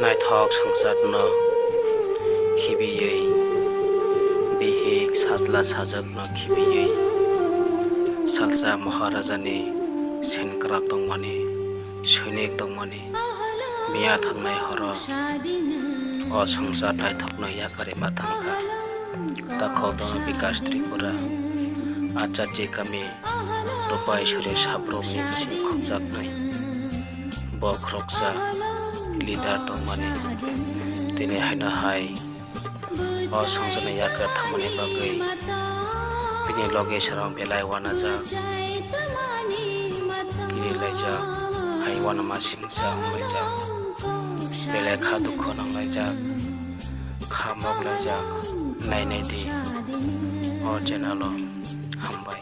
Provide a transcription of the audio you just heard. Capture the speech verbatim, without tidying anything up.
Naithok swngcharno khibiwi, bihik sajla sajwkno khibiwi, salsa Maharajani senkra tongmani, soinik tongmani, miya thangnai horo o swngchar naithokno yakarima thangkha. Takhok tongma Bikash Tripura, Acharya kami, Rupai Suri sabrokni bising khopjaknai. Bo khoroksa leader tongmani, tini haino hai o swngcharni yakar thangmani bagwi bini loge sarong belai uanajak. Kirilaijak, hai uanama singsa wnglaijak. Belai kha dukhu nanglaijak, kha moklaijak, nainai di o channel o. Hambai.